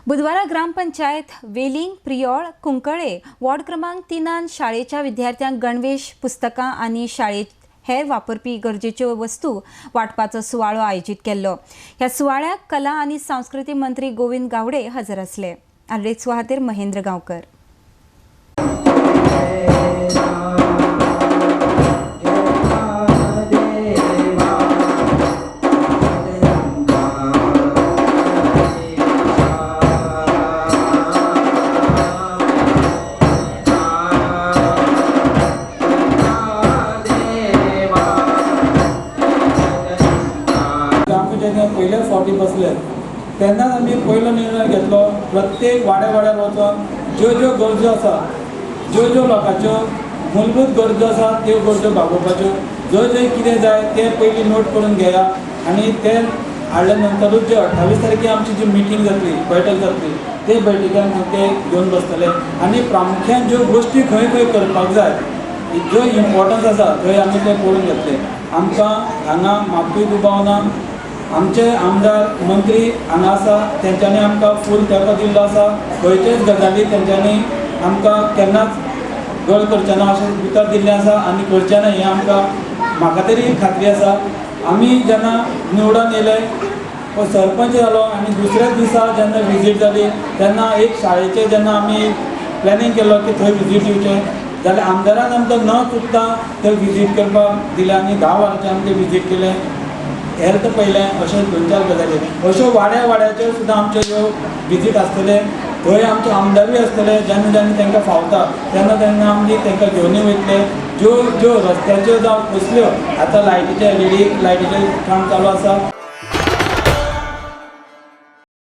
बुधवारा ग्रामपंचायत वेलिंग प्रियोळ कुंकळे वॉर्ड क्रमांक 3 शाळेच्या विद्यार्थ्यांक गणवेश, पुस्तकां आनी शाळेत हेर वापरपी गरजेच्यो वस्तू वांटपाचो सुवाळो आयोजीत केल्लो. ह्या सुवाळ्याक कला आनी सांस्कृतीक मंत्री गोविंद गावडे हजर आसले. आर्लेत्सवा खातीर महेंद्र गांवकर. ग्रामपंचायतीन पयले फावटी बसले तेन्नाच आमी पयलो निर्णय घेतलो, प्रत्येक वाड्या वाड्यार वचोन ज्यो ज्यो गरजो आसा, ज्यो ज्यो लोकांच्यो मूलभूत गरजो आसा त्यो गरजो भागोवपाच्यो, जंय जंय कितें जाय तें पयलीं नोट करून घेया आनी तें हाडल्या नंतरूच जे 28 तारखे आमची जी मिटींग जातली, बैठक जातली, ते बैठकीन ते घेवन बसतले आनी प्रामुख्यान ज्यो गोश्टी खंय खंय करपाक जाय, ज्यो इम्पॉर्टन्स आसा थंय आमी तें पळोवन घेतले. आमकां हांगा मातूय दुबाव ना, आमचे आमदार मंत्री हांगा आसा, तेंच्यांनी आमकां फूल तेंको दिल्लो आसा. खंयचेच गजाली तेंच्यांनी आमकां केन्नाच गळ करचें ना अशें उतर दिल्लें आसा आनी करचें ना हें आमकां, म्हाका तरी खात्री आसा. आमी जेन्ना निवडून येयले, सरपंच जालो आनी दुसऱ्याच दिसा जेन्ना विजीट जाली तेन्ना एक शाळेचें जेन्ना आमी प्लॅनिंग केल्लो की थंय विजीट दिवचें जाल्यार आमदारान आमकां न चुकता थंय विजीट करपाक दिलें आनी 10 वरांचेर आमी तें विजीट केलें. हेल्थ पळयलें, अशें 2-4 गजाली अश्यो वाड्या वाड्याचेर सुद्दां आमच्यो ह्यो विजीट आसतले. थंय आमचे आमदारूय आसतले, जेन्ना जेन्ना तांकां फावता तेन्ना तेन्ना आमी तांकां घेवनूय वयतले. ज्यो ज्यो रस्त्याच्यो जावं कसल्यो आतां लायटीचे LED लायटीचें काम चालू आसा.